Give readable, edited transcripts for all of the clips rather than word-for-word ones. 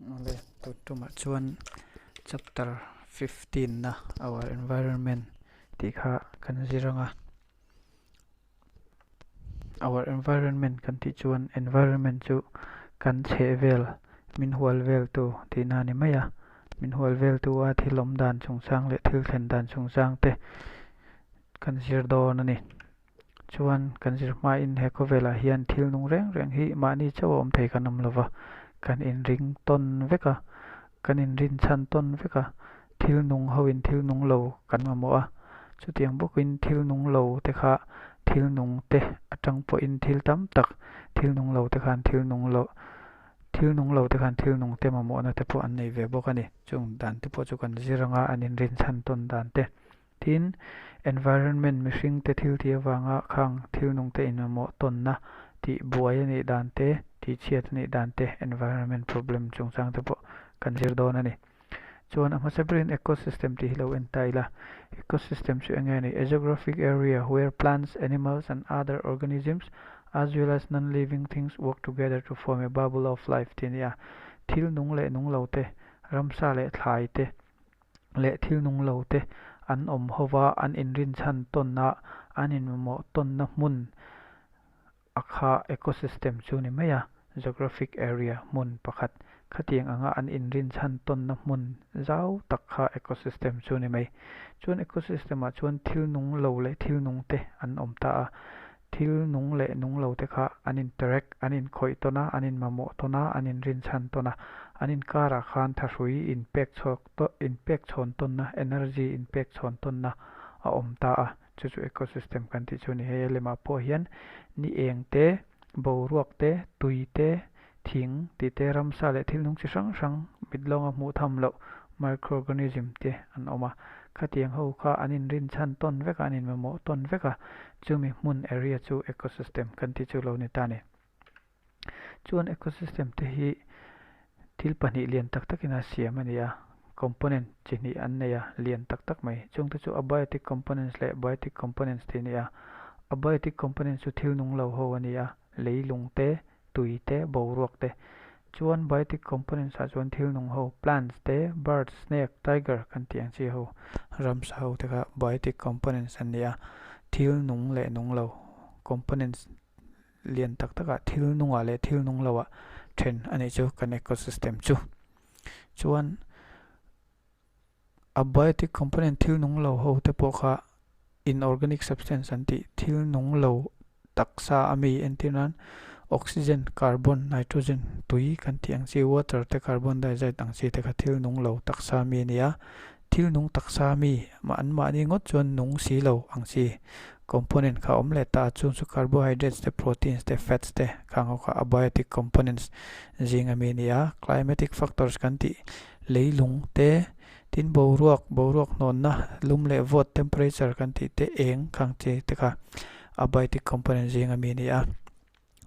Awle, tun tumah chuan chapter 15 na our environment tih kha kan zir ang a. Our environment kan tih chuan environment chu kan chheh vel, min hual vel tu tihna a ni mai a. Min hual vel tu a thil awm dan chungchang leh thil thlen dan chungchang te kan zir dawn a ni. Chuan kan zir hmain he khawvelah hian thil nung reng reng hi mahni chauh a awm thei kan awm lova, kan inring tawn vek a, kan inrinchhan tawn vek a, thil nung hoin thil nung lo kan mamawh a, chutiang bawkin thil nung lo te kha thil nung te atang pawhin thil tam tak thil nung lo te khan thil nung lo thil nung lo te khan thil nung te mamawhna te pawh an nei ve bawk a ni. Chung dan te pawh chu kan zir anga an inrinchhan tawn dan te. Tin, environment mihring te thil tih avanga khang thil nung te inmamawh tawnna tih buai a nih dan te, tih chhiat a nih dan te environment problem chungchang te pawh kan zir dawn a ni. Chuan a hmasa berin ecosystem tih hi lo en ta ila. Ecosystem chu enge a ni? A geographic area where plants, animals and other organisms as well as non-living things work together to form a bubble of life tih a ni a. Thil nung leh nung lo te, ramsa leh thlai te, leh thil nung lo te an awm ho va, an inrinchhan tawnna, an inmamawh tawnna hmun a kha ecosystem chu ni mai a, geographic area hmun pakhat khatiang anga an inrinchhan tawnna hmun zau tak kha ecosystem chu ni mai. Chuan ecosystem ah chuan thil nung lo leh thil nung te an awm ta a, thil nung leh nung lo te kha an interact, an inkhawih tawn a, an inmamawh tawn a, an inrinchhan tawn a, an inkarah khan thahrui inpek chhuak inpek chhawn tawnna, energy inpek chhawn tawnna a awm ta a, chu chu ecosystem kan tih chu a ni. Hei a lemah pawh hian ni eng te, boruak te, tui te, thing tih te, ramsa leh thil nung chi hrang hrang mit lawnga hmuh tham loh microorganism te an awm a. Khatiang ho kha an inrinchhan tawn vek a, an inmamawh tawn vek a, chumi hmun area chu ecosystem kan tih chu lo ni ta a ni. Chuan ecosystem te hi thil pahnih lian tak takin a siam a ni a, component chi hnih an nei a, lian tak tak mai. Chungte chu abiotic components leh biotic components tih a ni a. Abiotic components chu thil nung lo ho a ni a, leilung te, tui te, boruak te. Chuan biotic components ah chuan thil nung ho, plants te, birds, snake, tiger kan tih ang chi ho, ramsa ho te kha biotic components an ni a. Thil nung leh nung lo components lian tak tak ah thil nung ah leh thil nung lo ah then a nih chu kan ecosystem chu. Chuan abiotic component thil nung lo ho te pawh kha inorganic substance an tih thil nung lo taksa a mi entir nan oxygen, carbon, nitrogen, tui kan tih ang chi water te carbon dioxide ang chi te kha thil nung lo taksa a mi a ni a, thil nung taksa a mi an mahni ngawt chuan nung si lo ang chi component kha a awm leh ta a chung chu carbohydrates te proteins te fats te khang ho kha abiotic components zing a mi a ni a, climatic factors kan tih leilung te Tin boruak, boruak hnawnna, lum leh vawt, temperature, kan tih te eng khang chi te kha abiotic component zinga mi a ni a.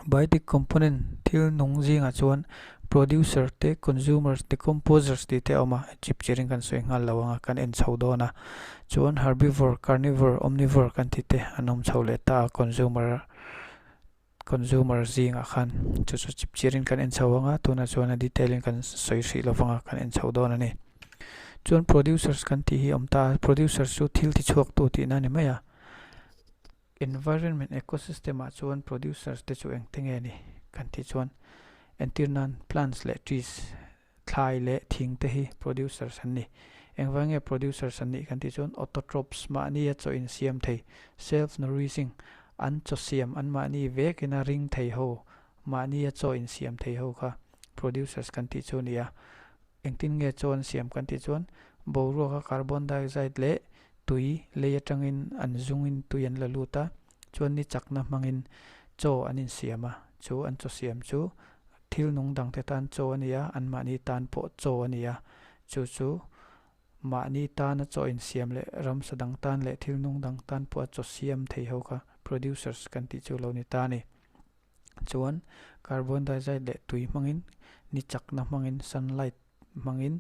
Biotic component thil nung zingah chuan producer te, consumers, decomposers tih te a awm a, chip chirin kan sawi nghal lo ang a, kan en chho dawn a. Chuan herbivore, carnivore, omnivore kan tih te an awm chho leh ta a, consumer Consumer zingah khan chu chu chip chirin kan en chho ang a, tunah chuan a detail in kan sawi hrih lo vang a, kan en chho dawn a ni. Chuan producers kan tih hi a awm ta a, producers chu thil ti chhuak tu tihna a ni mai a. Environment ecosystem ah chuan producers te chu engte nge ni kan tih chuan entir nan plants leh trees thlai leh thing te hi producers an ni. Engvang nge producers an nih kan tih chuan autotrophs mahni a chaw insiam thei, self nourishing, an chaw siam an mahni vekin a ring thei ho, mahni a chaw insiam thei ho kha producers kan tih chu a ni a. Engtin nge chaw an siam kan tih chuan boruaka carbon dioxide leh tui lei atangin an zungin tui an la lut a, chuan ni chakna hmangin chaw an insiam a, chu an chaw siam chu Thil nung dangte tan chaw a ni a, anmahni tan pawh chaw a ni a. Chu chu mahni tana chaw insiam leh ramsa dang tan leh thil nung dang tan pawha chaw siam thei ho kha producers kan tih chu lo ni ta a ni. Chuan carbon dioxide leh tui hmangin, ni chakna hmangin, sunlight hmangin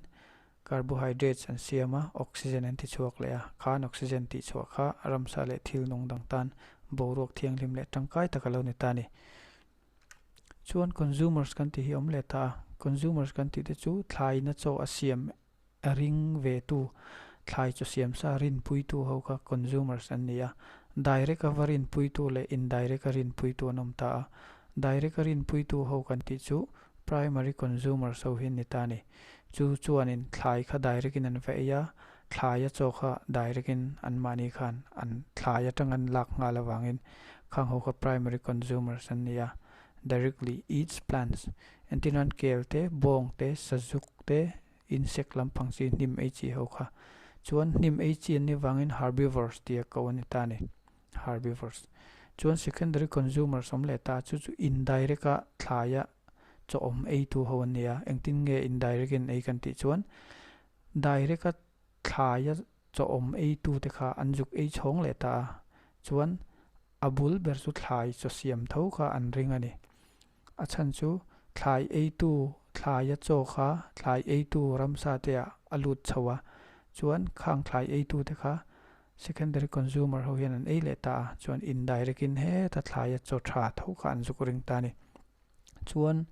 carbohydrates an siam a, oxygen an ti chhuak leh a. Khan oxygen tih chhuah kha ramsa leh thil nung dang tan boruak thianghlim leh tangkai tak a lo ni ta a ni. Chuan consumers kan tih hi awm leh ta a. Consumers kan tih te chu thlaina chaw a siam ring ve tu, thlai chaw siam sa rinpuitu ho kha consumers an ni a. Direct a va rinpuitu leh indirect a rinpuitu an awm ta a. Direct a rinpuitu ho kan tih chu primary consumers ho hi an ni ta a ni. Chu chuanin thlai kha direct in an va ei a, thlai a chaw kha direct in anmahni khan an thlai atang an lak nghal avangin khang ho kha primary consumers an ni a. Directly eats plants. Entirnan kel te, bawng te, sazuk te, insect lampang chi hnim ei chi ho kha. Chuan hnim ei chi an ni vangin herbivores tia ko a ni ta a ni. Herbivores. Chuan secondary consumers awm leh ta, chu chu indirect a thlaia chaw awm ei tu ho an ni a. Engtin nge indirect in ei kan tih chuan direct a thlaia chaw awm ei tu te kha an zuk ei chhawng leh ta a. Chuan a bul ber chu thlai chaw siam tho kha an ring a ni. A chhan chu thlai eitu thlaia chaw kha thlai eitu ramsa te ah a lut chho a, chuan khang thlai eitu te kha secondary consumer ho hian an ei leh ta a, chuan indirect in heta thlaia chaw tha tho kha an zuk ring ta a ni. Chuan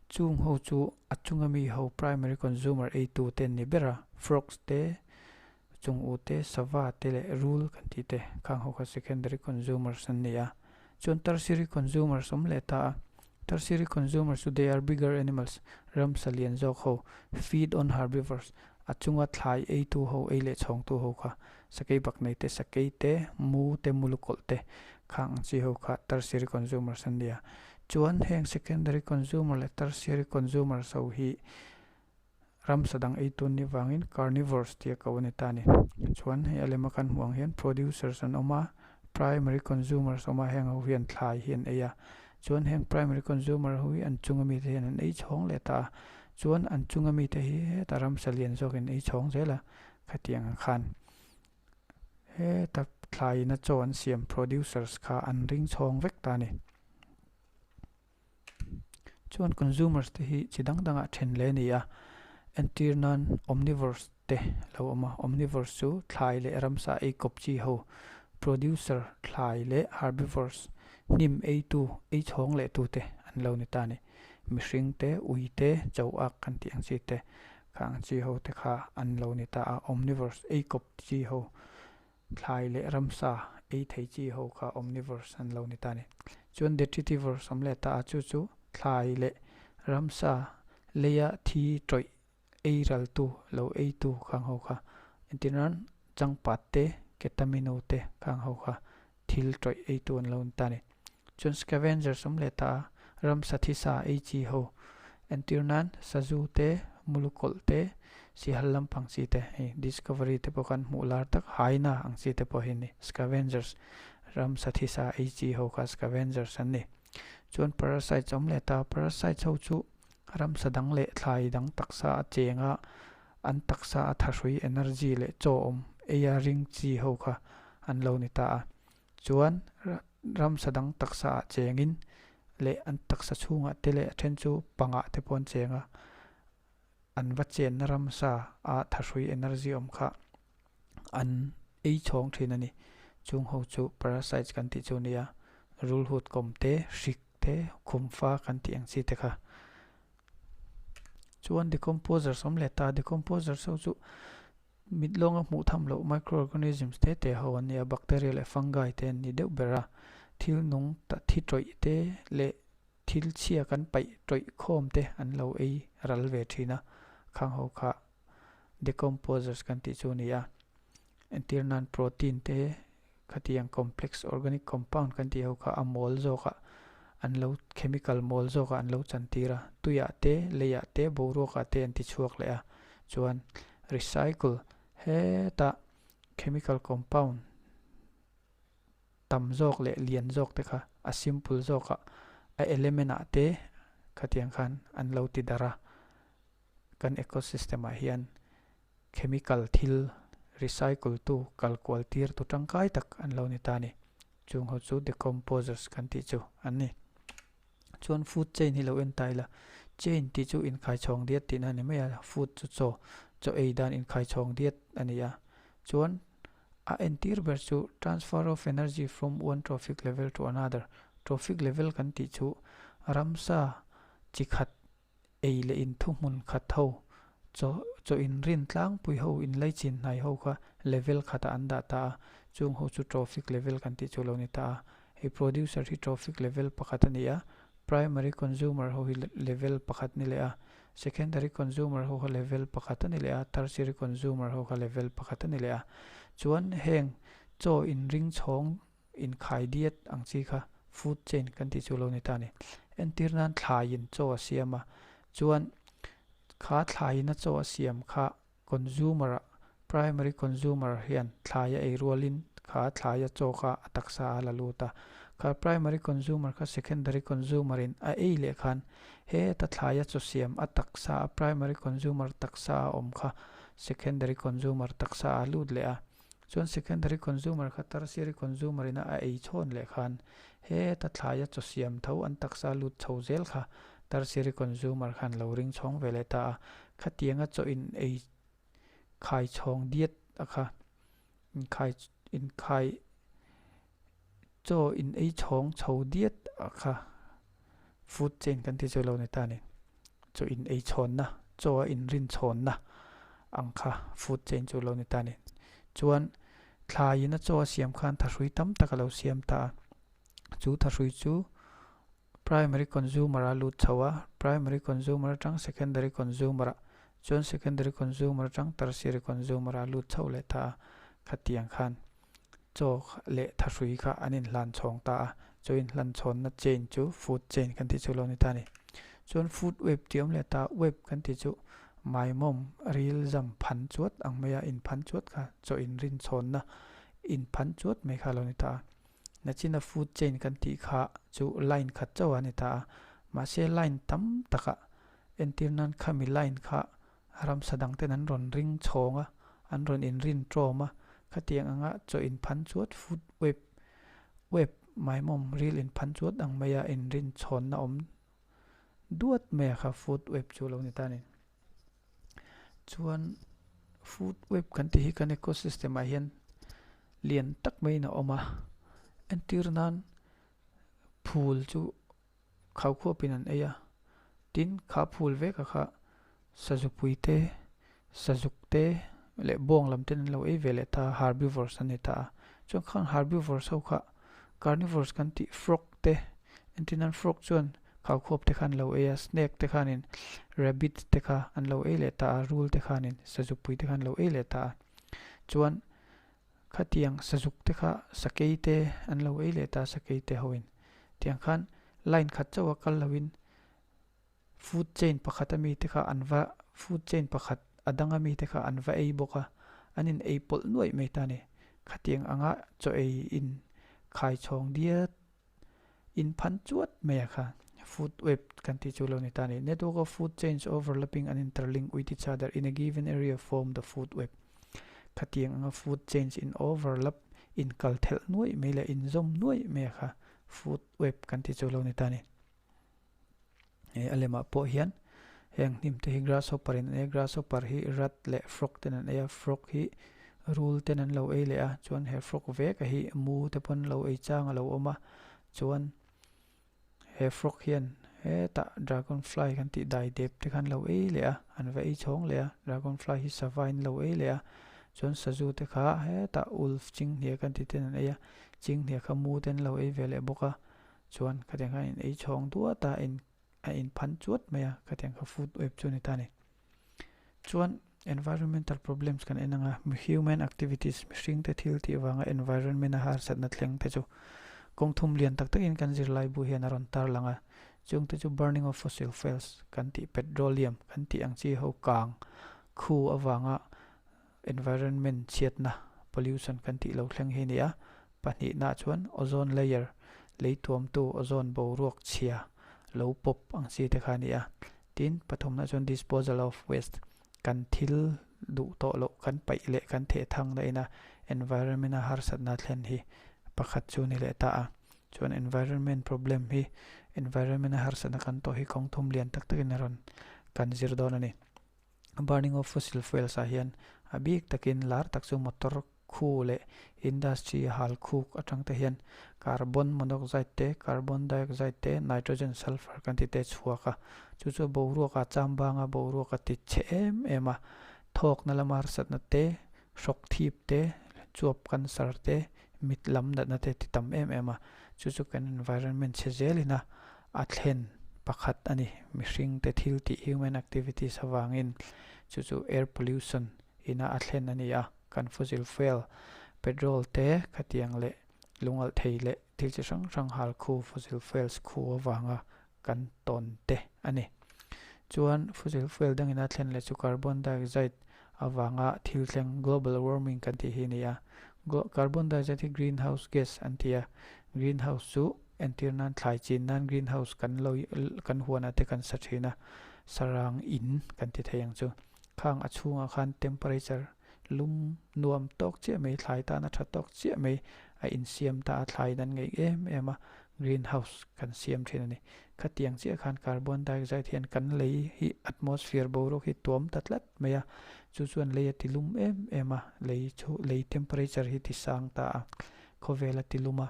chung ho chu a chunga mi ho primary consumer eitu te an ni ber a, frogs te, chung u te, sava te leh rul kan tih te khang ho kha secondary consumers an ni a. Chuan tertiary consumers awm leh ta a, tertiary consumers chu they are bigger animals, ramsa lian zawk ho, feed on herbivores, a chunga thlai eitu ho, ei leh chhawngtu ho kha, sakei bak nei te, sakei te, mu te, mulukawlh te khang ang chi ho kha tertiary consumers an ni a. Chuan heng secondary consumer leh tertiary consumers ho hi Ramsa dang ei tun ni vangin carnivores tia ko a ni ta a ni. Chuan hei a lema kan hmuh ang hian producers an awm a, primary consumers awm a, heng ho hian thlai hi an ei a. Chuan heng primary consumer ho hi an chunga mite hian an ei chhawng leh ta a. Chuan an chunga mite hi hetah ramsa lian zawkin ei chhawng zel a, khatiang ang khan heta thlaiina chaw an siam producers kha an ring chhawng vek ta a ni. Chuan consumers te hi chi dang dangah then leh a ni a, entir nan omnivores te lo awm a, omnivores chu thlai leh ramsa ei kawp chi ho, producer thlai leh herbivores hnim eitu ei chhawng leh tu te an lo ni ta a ni. Mihring te, ui te, cho ak kan tih ang chi te kha ang chi ho te kha an lo ni ta a, omnivores ei kawp chi ho. Thlai leh ramsa ei thei chi ho kha omnivores an lo ni ta a ni. Chuan detritivores awm leh ta a, chu chu thlai leh ramsa leia thi tawih ei raltu lo eitu khang ho kha. Entirnan changpat te, ketamino te khang ho kha thil tawih eitu an lo ni ta a ni. Chuan scavengers awm leh ta a, ramsa thisa ei chi ho. Entirnan sazu te, mulukawlh te, sihal lampang chi te, hei Discovery te pawh khan hmuh lar tak hyena ang chi te pawh hi a ni. Scavengers, ramsa thisa ei chi ho kha scavengers an ni. Chuan parasites awm leh ta, parasites ho chu ramsa dang leh thlai dang taksa a cheng a, an taksa a thahrui energy leh chaw awm eia ring chi ho kha an lo ni ta a. Chuan ramsa dang taksa ah chengin leh an taksa chhungah te leh a then chu pangah te pawh an cheng a, an va chenna ramsa a thahrui energy awm kha an ei chhawng thin a ni. Chung ho chu parasites kan tih chu a nia, rulhut kawm te, hrik te, khumfa kan tih ang chi te kha. Chuan decomposers awm leh ta, decomposers ho chu Mit lawnga hmuh tham loh microorganisms te te ho an ni a, bacteria leh fungi te an ni deuh ber a. Thil nung ta thi tawih te leh thil chhia kan paih tawih khawm te an lo ei ral ve thin a, khang ho kha decomposers kan tih chu a ni a. Entir nan protein te khatiang complex organic compound kan tih ho kha a mawl zawkah an lo chemical mawl zawkah an lo chantir a, tuiah te, leiah te, boruakah te an ti chhuak leh a, chuan recycle hetah chemical compound tam zawk leh lian zawk te kha a simple zawkah a element ah te khatiang khan an lo ti darh a, kan ecosystem ah hian chemical thil recycle tu kal kual tir tu tangkai tak an lo ni ta a ni. Chung ho chu decomposers kan tih chu an ni. Chuan food chain hi lo en ta ila, chain tih chu inkhai chhawng diat tihna a ni mai a, food chu chaw, chaw ei dan inkhai chhawng diat a ni a. Chuan a entir ber chu transfer of energy from one trophic level to another, trophic level kan tih chu ramsa chi khat. ei leh in thuhmun khat ho, chaw chaw inrin tlangpui ho, inlaichin hnai ho kha level khatah an dah ta a, chung ho chu trophic level kan tih chu a lo ni ta a. Hei producer hi trophic level pakhat a ni a, primary consumer ho hi level pakhat ni leh a, secondary consumer ho kha level pakhat a ni leh a, tertiary consumer ho kha level pakhat a ni leh a. Chuan heng chaw inring chhawng inkhai diet ang chi kha food chain kan tih chu lo ni ta a ni. Entir nan thlaiin chaw a siam a, chuan kha thlaiin a chaw a siam kha consumer ah, primary consumer hian thlai a ei rualin kha thlai a chaw kha a taksa a la lut a. Kha primary consumer kha secondary consumer in a ei leh khan heta thlai a chaw siam a taksa a primary consumer taksa a awm kha secondary consumer taksa a lut leh a. Chuan secondary consumer kha tertiary consumer ina a ei chhawn leh khan heta thlaia chaw siam tho an taksa lut chho zel kha tertiary consumer khan lo ring chhawng ve leh ta a. Khatianga chaw in ei khai chhawng diet a kha inkhai inkhai chaw in ei chhawng chho diet a kha food chain kan ti chu lo ni ta a ni. Chaw in ei chhawnna, chaw a inrin chhawnna ang kha food chain chu lo ni ta a ni. Chuan thlaiin a chaw a siam khan thahrui tam tak a lo siam ta a, chu thahrui chu primary consumer a lut chho a, primary consumer atang secondary consumer ah, chuan secondary consumer atang tertiary consumer ah a lut chho leh ta a, khatiang khan chaw leh thahrui kha an inhlan chhawng ta a, chu inhlan chhawnna chain chu food chain kan tih chu lo ni ta a ni. Chuan food web tih a awm leh ta, web kan tih chu maimawm ril zam phan chuat ang maia inphan chuat kha chaw inrin chhawnna inphan chuat mai kha a lo ni ta a. Nachina food chain kan tih kha chu line khat chauh a ni ta a, mahse line tam takah entir nan khami line kha Ramsa dangten an rawn ring chhawng a, an rawn inrin ṭawm a, khatiang anga chaw inphan chuat food web, web, maimawm ril inphan chuat ang maia inrin chhawnna awm duat maia kha food web chu lo ni ta a ni. Chuan food web kan tih hi kan ecosystem ah hian lian tak maiin a awm a, entir nan phul chu Khaukhuapin an ei a, tin kha phul vek a kha sazupui te, sazuk te leh bawng lam ten an lo ei ve leh ta a, herbivores an ni ta a. Chuan khang herbivores ho kha carnivores kan tih frog te, entir nan frog chuan khaukhuap te kha an lo ei a, snake te khanin rabbit te kha an lo ei leh ta a, rul te khanin sazupui te kha an lo ei leh ta a. Chuan Khatiang sazuk te kha sakei te an lo ei leh ta sakei te hoin. Tiang khan line khat chauh a kal loin food chain pakhat a mi te kha an va food chain pakhat a dang a mi te kha an va ei bawk a, an in ei pawlh nuaih mai ta a ni. Khatiang anga chaw ei in khai chhawng diat in phan chuat mai a kha food web kan tih chu lo ni ta a ni. Network of food chains overlapping and interlinked with each other in a given area form the food web. Khatiang anga food chains in overlap in kal thelh nuaih mai leh in zawm nuaih mai a kha food web kan tih chu lo ni ta a ni. He a lemah pawh hian heng hnim te hi grasshopper in an ei a, grasshopper hi rat leh frog ten an ei a, frog hi rul ten an lo ei leh a, chuan he frog vek a hi mu te pawn lo ei chang a lo awm a, chuan he frog hian hetah dragonfly kan tih dai dep te khan lo ei leh a, an va ei chhawng leh a, dragonfly hi sava in lo ei leh a, chuan sazu te kha hetah wolf chinghnia kan tih ten an ei a, chinghnia kha mu te an lo ei ve leh bawk a. Chuan khatiang khan in ei chhawng duat a, in a in phan chuat mai a, khatiang kha food web chu a ni ta a ni. Chuan environmental problems kan en anga human activities mihring te thil tih vanga environment a harsatna thleng te chu kawng thum lian tak takin kan zirlai bu hian a rawn tar lang a, chung te chu burning of fossil fuels kan tih petroleum kan tih ang chi ho kang khu avanga environment chhiatna, pollution, kan tih lo thleng hi a ni a, pahnihna chuan ozone layer, lei tuamtu ozone boruak chhia lo pawp ang chi te kha a ni a, tin pathumna chuan disposal of waste, kan thil duh tawh loh kan paih leh kan theh thang na ina environment a harsatna thlen hi pakhat chu ni leh ta a, chuan environment problem hi environment a harsatna kan tawh hi kawng thum lian tak takin a rawn kan zir dawn a ni. Burning of fossil fuels ah hian a bik takin lar tak chu motor. Khu leh industry hal khuk atang te hian carbon monoxide te, carbon dioxide te, nitrogen sulphur kan ti te chhuak a. Chu chu boruak a cham bang a, boruak a ti chhe em em a. Thawkna lama harsatna te, hrawk thip te, chuap cancer te, mit lam natna te ti tam em em a. Chu chu kan environment chhe zelin a a thlen pakhat a ni. Mihring te thil tih human activities avangin chu chu air pollution ina a thlen a ni a. Kan fossil fuel, petrol te khatiang leh lungalh thei leh thil chi hrang hrang hal khu fossil fuels khu avanga kan tawn te a ni. Chuan fossil fuel dangin a thlen leh chu carbon dioxide avanga thil thleng global warming kan tih hi a ni a. Carbon dioxide hi greenhouse gas an ti a, greenhouse chu entir nan thlai chin nan greenhouse kan lo kan huanah te kan sa thin a, sarang in kan ti thei ang chu. Khang a chhungah khan temperature lum nuam tawk chiah mai, thlai tan a tha tawk chiah mai a insiam ta a, thlai dan ngeih em em a greenhouse kan siam thin a ni. Khatiang chiah khan carbon dioxide hian kan lei hi atmosphere boruak hi tuam ta tlat mai a, chu chuan lei a ti lum em em a, lei chu lei temperature hi ti sang ta a, khawvel a ti lum a,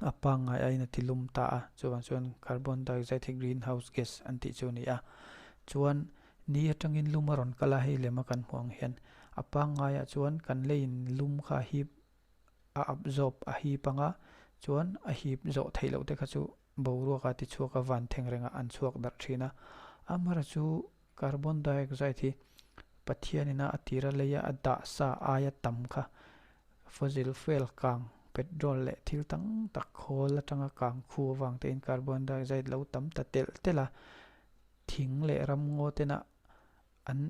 a pangngai aiin a ti lum ta a, chuvang chuan carbon dioxide hi greenhouse gas an tih chu a ni a. Chuan ni atangin lum a rawn kal a, hei lema kan hmuh ang hian a pangngaiah chuan kan leiin lum kha hip a absorb a hip anga chuan a hip zawh theih loh te kha chu boruak a ti chhuak a van theng rengah an chhuak darh thin a. Amara chu carbon dioxide hi Pathianina a tira leia a dah sa aia tam kha fossil fuel kang petrol leh thil tam tak khawl atanga kang khu avang tein carbon dioxide lo tam ta telh telh a, thing leh ramngaw tena an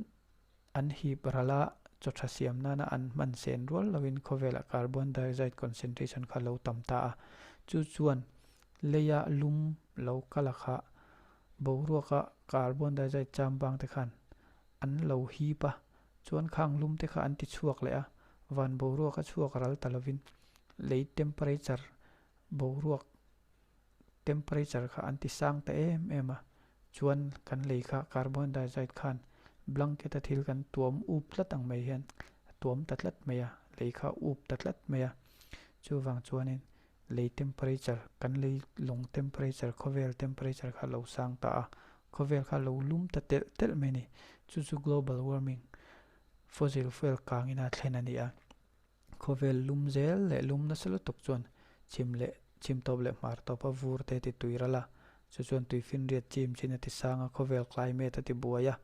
An hip ral a, chaw tha siam nana an hman sen rual loin khawvelah carbon dioxide concentration kha lo tam ta a. Chu chuan leia lum lo kal a kha boruaka carbon dioxide cham bang te khan an lo hip a, chuan khang lum te kha an ti chhuak leh a, van boruaka chhuak ral ta lovin lei temperature boruak temperature kha an ti sang ta em em a, chuan kan lei kha carbon dioxide khan blanket a thil kan tuam up tlat ang mai hian a tuam ta tlat mai a, lei kha up ta tlat mai a, chuvang chuanin lei temperature kan lei lung temperature khawvel temperature kha a lo sang ta a, khawvel kha a lo lum ta telh telh mai a ni, chu chu global warming fossil fuel kangin a thlen a ni a. Khawvel lum zel leh lum nasa lutuk chuan chhim leh chhim tawp leh hmar tawpa vur te ti tui ral a, chu chuan tuifinriat chim chin a ti sang a, khawvel climate a ti buai a,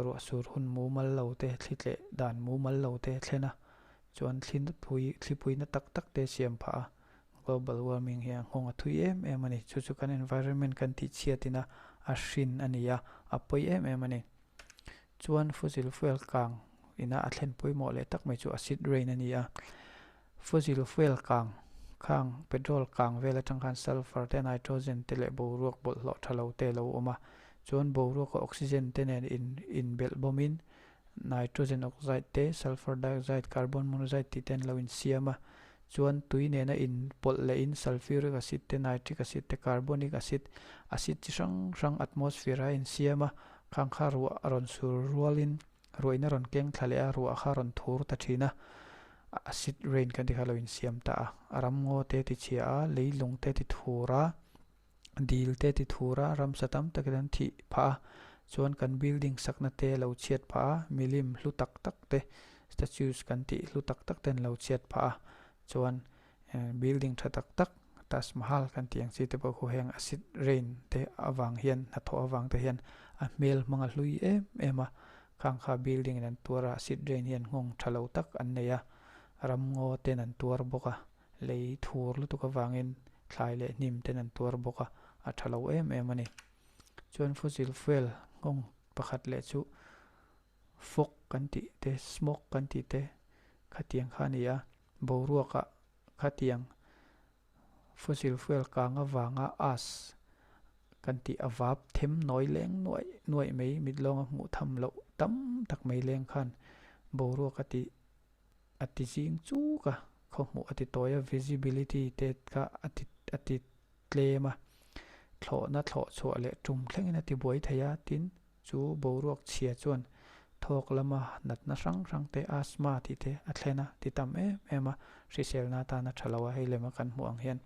ruah sur hun mumal lo te, thli tleh dan mumal lo te a thlen a, chuan thli pui thli puina tak tak te a siam phah a, global warming hi a nghawng a thui em em a ni, chu chu kan environment kan tih chhiatin a a hrin a ni a, a pawi em em a ni. Chuan fossil fuel kang ina a thlen pawimawh leh tak mai chu acid rain a ni a. Fossil fuel kang khang petrol kang vel atang khan sulphur te nitrogen te leh boruak bawlhhlawh tha lo te a lo awm a. Chuan boruaka oxygen te nen in inbelh bawmin nitrogen oxide te sulphur dioxide carbon monoxide tih te an lo insiam a. Chuan tui nena inpawlh lehin sulphuric acid te nitric acid te carbonic acid acid chi hrang hrang atmosphere a insiam a. Khang kha ruah a rawn sur rualin ruahina rawn keng thla leh a, ruah kha a rawn thur ta thin a, acid rain kan ti kha a lo insiam ta a, a ramngaw te ti chhia a, leilung te ti thur a, dil te ti thur a, ramsa tam takin an thih phah a, chuan kan building sakna te a lo chhiat phah a, milim hlu tak tak te statues kan tih hlu tak tak te an lo chhiat phah a, chuan Building tha tak tak Taj Mahal kan tih ang chi te pawh khu heng acid rain te avang hian hnathawh avang te hian a hmel hmang a hlui em em a, khang kha building in an tuar a acid rain hian nghawng tha lo tak an nei a, ramngaw ten an tuar bawk a, lei thur lutuk avangin thlai leh hnim ten an tuar bawk a, a tha lo em em a ni. Chuan fossil fuel nghawng pakhat leh chu fog kan tih te smog kan tih te khatiang kha a ni a. Boruakah khatiang fossil fuel kang avanga as kan tih a vap them nawi leng nuaih nuaih mai mit lawnga hmuh tham loh tam tak mai leng khan boruak a ti a ti zing chuk a, khaw hmuh a ti tawi a, visibility te kha a ti a ti tlem a, thlawhna thlawh chhuah leh tum thlengin a ti buai thei a, tin chu boruak chhia chuan. Thawk lama natna hrang hrang te, asthma tih te a thlen a, ti tam em em a, hriselna atana tha lo a, hei lema kan hmuh ang hian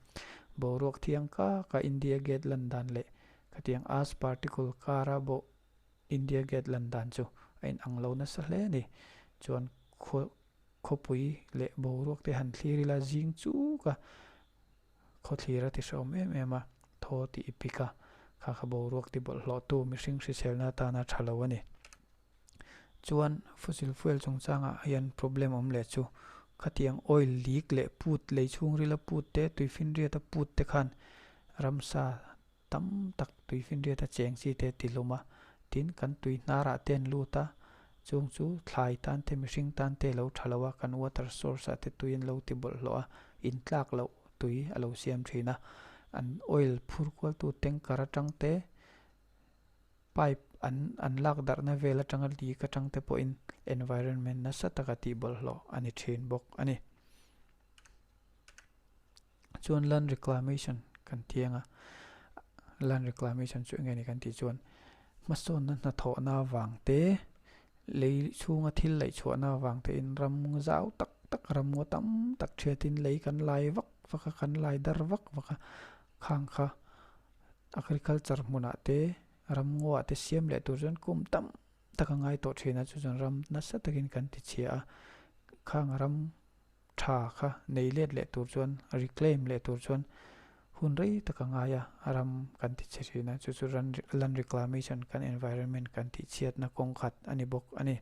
boruak thiang kaka India Gate lan dan leh khatiang ash particle kara bawh India Gate lan dan chu a inang lo nasa hle a ni. Chuan khawpui leh boruak te han thlir ila zing chuk a, Khawthlir a ti hrehawm em em a, thaw tih i pik a, kha kha boruak ti bawlhhlawhtu mihring hriselna atana tha lo a ni. Chuan fossil fuel chungchangah hian problem awm leh chu khatiang oil leak leh put lei chhungrila put te, tuifinriata put te khan ramsa tam tak tuifinriata cheng chi te ti hlum a, tin kan tui hnarah te an lut a, chung chu thlai tan te mihring tan te a lo tha lo a, kan water source ah te tui an lo ti bawlhhlawh a, in tlak loh tui a lo siam thin a, an oil phur kual tu tanker atang te pipe an an lak darhna vel atanga leak atang te pawhin environment nasa taka tih bawlhhlawh a ni thin bawk a ni. Chuan land reclamation kan ti ang a, land reclamation chu enge ni kan tih chuan hmasawnna hnathawhna avang te, lei chhunga thil laih chhuahna avang te in ram zau tak tak ram ngaw tam tak thiatin lei kan lai vak vak a, kan lai dar vak vak a, khang kha agriculture hmunah te ram ngawah te siam leh tur chuan kum tam tak a ngai tawh thin a, chu chuan ram nasa takin kan ti chhia a, khang ram tha kha nei let leh tur chuan reclaim leh tur chuan hun rei tak a ngai a, ram kan ti chhe thin a, chu chu land reclamation kan environment kan tih chhiatna kawng khat a ni bawk a ni.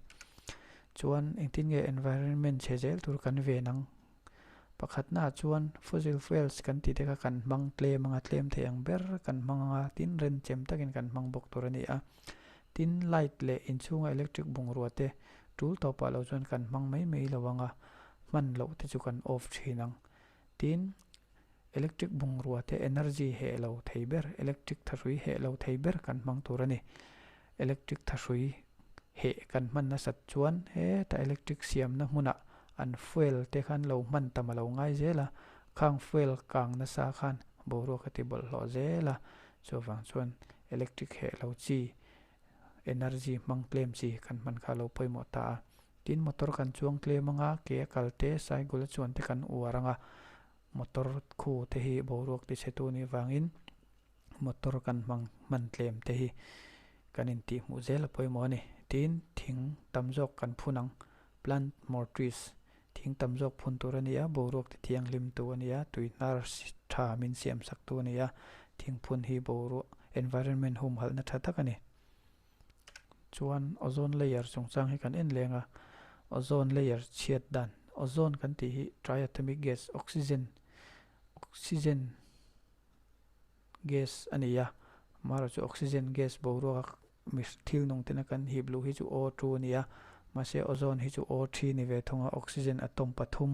Chuan engtin nge environment chhe zel tur kan ven ang? Pakhatnaah chuan fossil fuels kan tih te kha kan hmang tlem anga tlem thei ang ber kan hmang anga tin renchem takin kan hmang bawk tur a ni a. Tin light leh inchhunga electric bungrua te tul tawpah lo chuan kan hmang mai mai lo anga hman loh te chu kan off thin ang. Tin electric bungrua te energy heh lo thei ber electric thahrui heh lo thei ber kan hmang tur a ni. Electric thahrui heh kan hman nasat chuan heta electric siamna hmunah an fuel te khan lo hman tam a lo ngai zel a, khang fuel kang nasa khan boruak a ti bawlhhlawh zel a, chuvang chuan electric heh lo chi energy hmang tlem chi kan hman kha a lo pawimawh ta a. Tin motor kan chuang tlem anga ke a kal te cycle a chuan te kan uar anga motor khu te hi boruak ti chhe tu nih vangin motor kan hmang hman tlem te hi kan intih hmuh zel a pawimawh a ni. Tin thing tam zawk kan phun ang plant more trees thing tam zawk phun tur a ni a, boruak ti thianghlim tu a ni a, tui hnar tha min siam sak tu a ni a, thing phun hi boruak environment humhalhna tha tak a ni. Chuan ozone layer chungchang hi kan en leng a, ozone layer chhiat dan ozone kan tih hi triatomic gas oxygen oxygen gas a ni a, amaherawhchu oxygen gas boruak a thil nung tena kan hip luh hi chu O2 a ni a, mahse ozone hi chu O3 ni ve thung a, oxygen atom pathum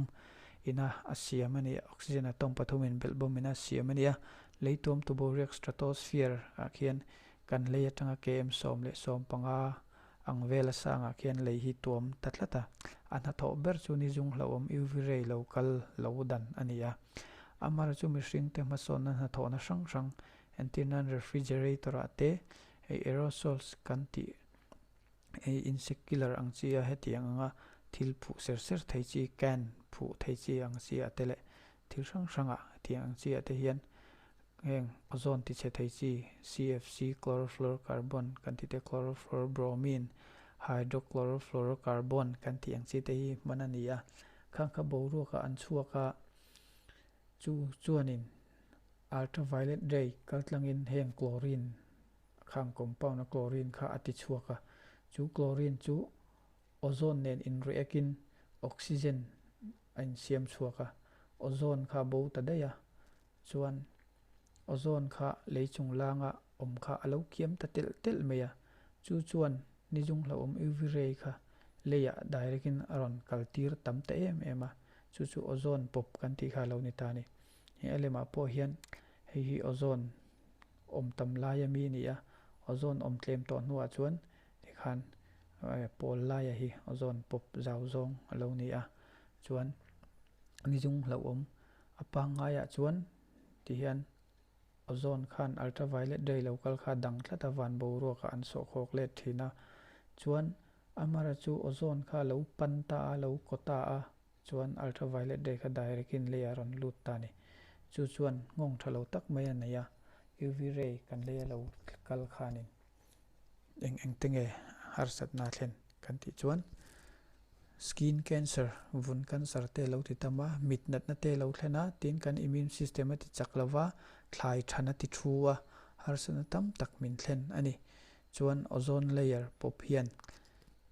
ina a siam a ni a, oxygen atom pathum in belh bawm ina a siam a ni a, lei tuamtu boruak stratosphere ah khian kan lei atanga km 15 ang vela sangah khian lei hi tuam ta tlat a, a hnathawh ber chu ni zung hlauhawm UV ray lo kal lo dan a ni a. Amara chu mihringte hmasawnna hnathawhna hrang hrang entir nan refrigerator ah te hei aerosols kan tih hei insect killer ang chi a hetiang anga thil phuh ser ser thei chi can phuh thei chi ang chi ah te leh thil hrang hrang ah hetiang ang chi ah te hian heng ozone ti chhe thei chi CFC chlorofluorocarbon kan tih te chlorofluorobromine hydrochlorofluorocarbon kan tih ang chi te hi hman a ni a khang kha boruak ah an chhuak a. Chu chuanin ultraviolet ray kaltlangin heng chlorine khang compound a chlorine kha a ti chhuak a, chu chlorine chu ozone nen in react in oxygen a insiam chhuak a, ozone kha bo ta daih a, chuan ozone kha lei chung langa awm kha a lo kiam ta telh telh mai a, chu chuan ni zung hlauhawm UV ray kha leiah direct in a rawn kal tir tam ta em em a, chu chu ozone pawp kan tih kha a lo ni ta a ni. He a lemah pawh hian hei hi ozone awm tam lai a mi a ni a, ozone awm tlem tawh hnuah chuan tikhan pawl laia hi ozone pawp zau zawng a lo ni a, chuan ni zung hlauhawm a pangngaiah chuan tihian Ozone khan ultraviolet ray lo kal kha dang tlat a van boruakah an sawhkhawk let thin a, chuan Amara chu ozone kha lo pan ta a, lo kaw ta a, chuan ultraviolet ray kha direct in lei ah rawn lut ta a ni. Chu chuan nghawng tha lo tak mai a nei a, UV ray kan lei a lo kal khanin eng eng te nge harsatna a thlen kan tih chuan skin cancer, vun cancer te a lo ti tam a, mit natna te a lo thlen a, tin kan immune system a ti chak lo va, thlai than a ti thu a, harsatna tam tak min thlen a ni. Chuan ozone layer pawp hian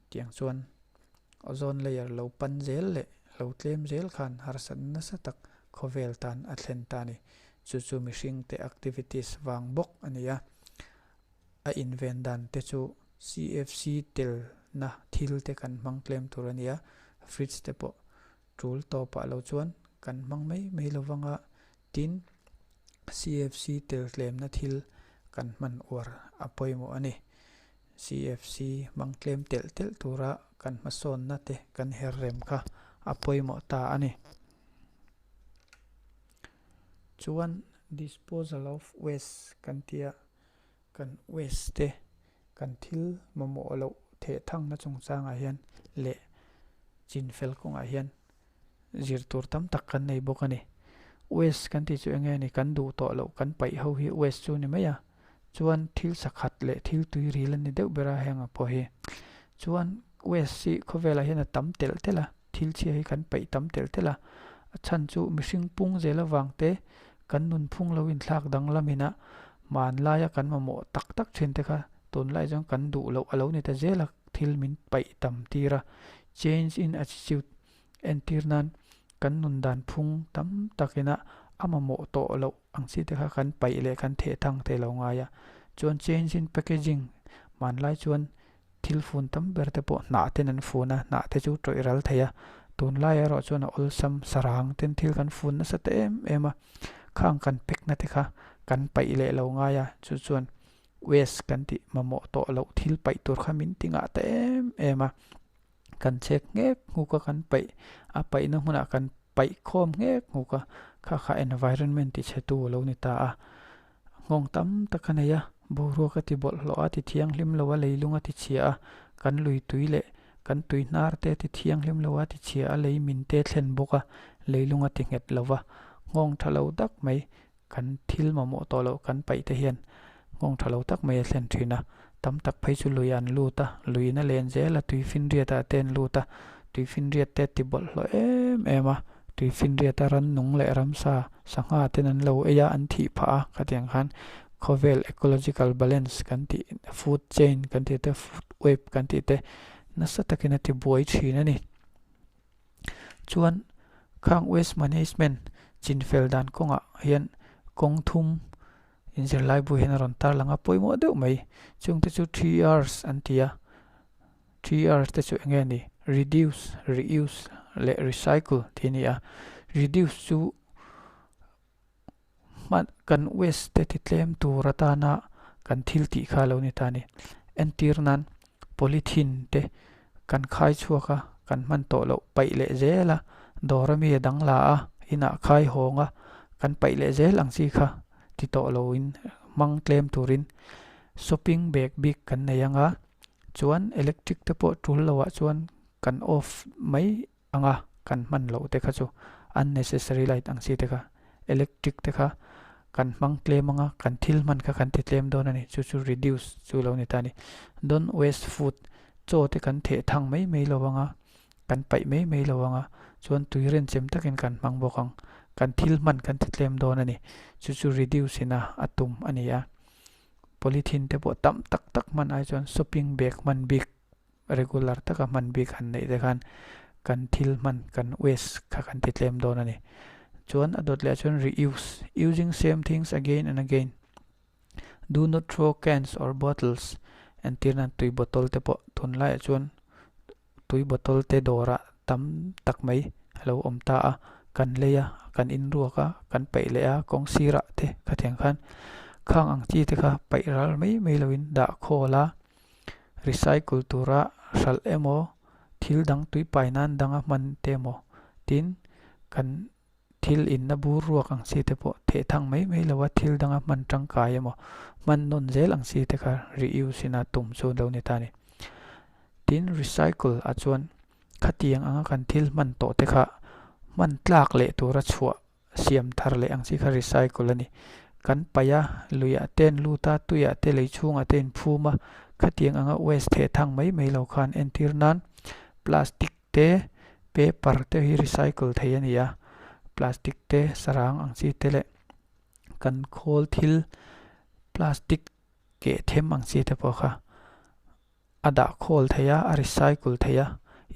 tiang chuan ozone layer lo pan zel leh lo tlem zel khan harsatna nasa tak khawvel tan a thlen ta a ni. Chu chu mihringte activities vang bawk a ni a. A inven dan te chu CFC telna thil te kan hmang tlem tur a ni a, fridge te pawh tul tawpah lo chuan kan hmang mai mai lo vang a, tin CFC tel tlemna thil kan hman uar a pawimawh a ni. CFC hmang tlem telh telh tura kan hmasawnna te kan her rem kha a pawimawh ta a ni. Chuan disposal of waste kan tia kan waste te kan thil mamawh loh theh thangna chungchangah hian leh chinfel kawngah hian zir tur tam tak kan nei bawk a ni. Waste kan tih chu eng nge ni kan duh tawh loh kan paih ho hi waste chu ni mai a, chuan thil sakhat leh thil tui ril a ni deuh ber a heng ang pawh hi. Chuan waste hi khawvelah hian a tam telh telh a, thil chhia hi kan paih tam telh telh a, a chhan chu mihring pung zel avang te kan nunphung lo inthlak danglam ina hmanlaia kan mamawh tak tak thin te kha tunlai chuan kan duh loh a lo ni ta zel a, thil min paih tam tir a, change in attitude entir nan kan nun dan phung tam takina a mamawh tawh loh ang chi te kha kan paih leh kan theh thang thei lo ngai a, chuan change in packaging hmanlai chuan Thil fun tam ber te pawh hnah ten an fun a, hnah te chu tawih ral thei a, tunlai erawh chuan a awlsam sarang ten thil kan fun nasa ta em em a, khang kan pack na te kha kan paih leh lo ngai a, chu chuan waste kan tih mamawh tawh loh thil paih tur kha min ti ngah ta em em a, kan chek nghek nghuk a kan paih a paihna hmunah kan paih khawm nghek nghuk a, kha kha environment ti chhe tu a lo ni ta a. Nghawng tam tak a nei a, boruak a ti bawlhhlawh a, ti thianghlim lo a, leilung a ti chhia a, kan lui tui leh kan tui hnar te a ti thianghlim lo a, ti chhia a, lei min te thlen bawk a, leilung a ti nghet lo va, nghawng tha lo tak mai kan thil mamawh tawh loh kan paih te hian nghawng tha lo tak mai a thlen thin a, tam tak phei chu lui an lut a, luiin a len zel a, tui finriat ah te an lut a, tui finriat te a ti bawlhhlawh em em a, tui finriat a rannung leh ramsa Sangha ten an lo ei a, an thih phah a, khatiang khan khawvel ecological balance kan tih, food chain kan tih te, food web kan tih te nasa takin a ti buai thin a ni. Chuan khang waste management chinfel dan kawngah hian kawng thum inzirlai bu hian a rawn tarlang a, pawimawh deuh mai. Chungte chu 3Rs an ti a. 3Rs te chu eng nge ni? Reduce, Reuse leh Recycle tih a ni a. Reduce chu hman kan waste te ti tlem tur atana kan thil tih kha a lo ni ta a ni. Entir nan polythene te kan khai chhuak a, kan hman tawh loh paih leh zel a, dawr ami a dang la a, inah khai hawng a, kan paih leh zel ang chi kha ti tawh loin hmang tlem turin shopping bag bik kan nei ang a. Chuan electric te pawh tul lo ah chuan kan off mai ang a, kan hman loh te kha chu unnecessary light ang chi te kha electric te kha kan hmang tlem ang a, kan thil hman kha kan ti tlem dawn a ni, chu chu reduce chu lo ni ta a ni. Don't waste food, chaw te kan theh thang mai mai lo ang a, kan paih mai mai lo ang a, chuan tui renchem takin kan hmang bawk ang, kan thil hman kan ti tlem dawn a ni, chu chu reduce in a a tum a ni a. Polythene te pawh tam tak tak hman ai chuan shopping bag hman bik regular taka hman bik han neih te khan kan thil hman kan waste kha kan ti tlem dawn a ni. Chuan a dawt leh ah chuan reuse, using same things again and again, do not throw cans or bottles entir nan tui bottle te pawh tunlai ah chuan tui bottle te dawrah tam tak mai a lo awm ta a, kan lei a, kan inruak a, kan paih leh a, kawng sirah te khatiang khan khang ang chi te kha paih ral mai mai loin dah khawl a, recycle tura hralh emaw thil dang tui pai nan danga hman te emaw tin kan Thil inna bur ruak ang chi te pawh theh thang mai mai lo a, thil danga hman tangkai emaw, hman nawn zel ang chi te kha reuse ina tum chu lo ni ta a ni. Tin, recycle ah chuan khatiang anga kan thil hman tawh te kha hman tlak leh tura chhuah siam thar leh ang chi kha recycle a ni. Kan paih a, luiah te an lut a, tuiah te lei chhungah te inphum a, khatiang anga waste theh thang mai mai lo khan entir nan plastic te, paper te hi recycle thei a ni a, plastic te, sarang ang chi te leh kan khawl thil plastic keh them ang chi te pawh kha a dah khawl thei a, a recycle thei a,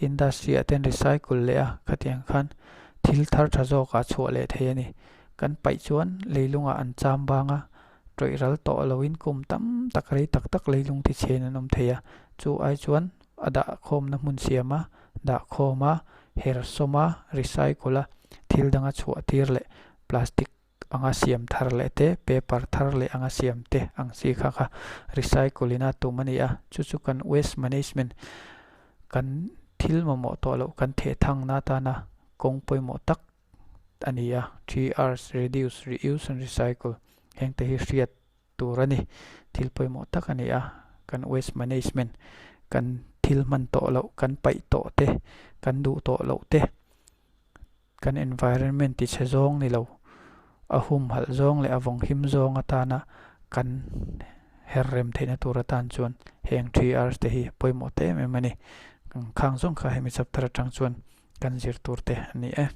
industry ah te an recycle leh a, khatiang khan thil thar tha zawk ah chhuah leh thei a ni. Kan paih chuan leilungah an cham bang a, tawih ral tawh loin kum tam tak rei tak tak leilung ti chhen an awm thei a, chu ai chuan a dah khawmna hmun siam a, dah khawm a, her sawm a, recycle a, thil danga chhuah tir leh plastic anga siam thar leh te, paper thar leh anga siam te ang chi kha kha recycle in a tum a ni a, chu chu kan waste management kan thil mamawh tawh loh kan theh thangna atana kawng pawimawh tak a ni a, 3Rs, reduce, reuse and recycle heng te hi hriat tur a ni. Thil pawimawh tak a ni a, kan waste management kan thil hman tawh loh kan paih tawh te, kan duh tawh loh te, Kan environment ti chhe zawng ni lo, a humhalh zawng leh a vawng him zawng atana kan her rem theihna tur atan chuan heng 3Rs te hi pawimawh ta em em a ni. Khang zawng kha hemi chapter atang chuan kan zir tur te a ni e.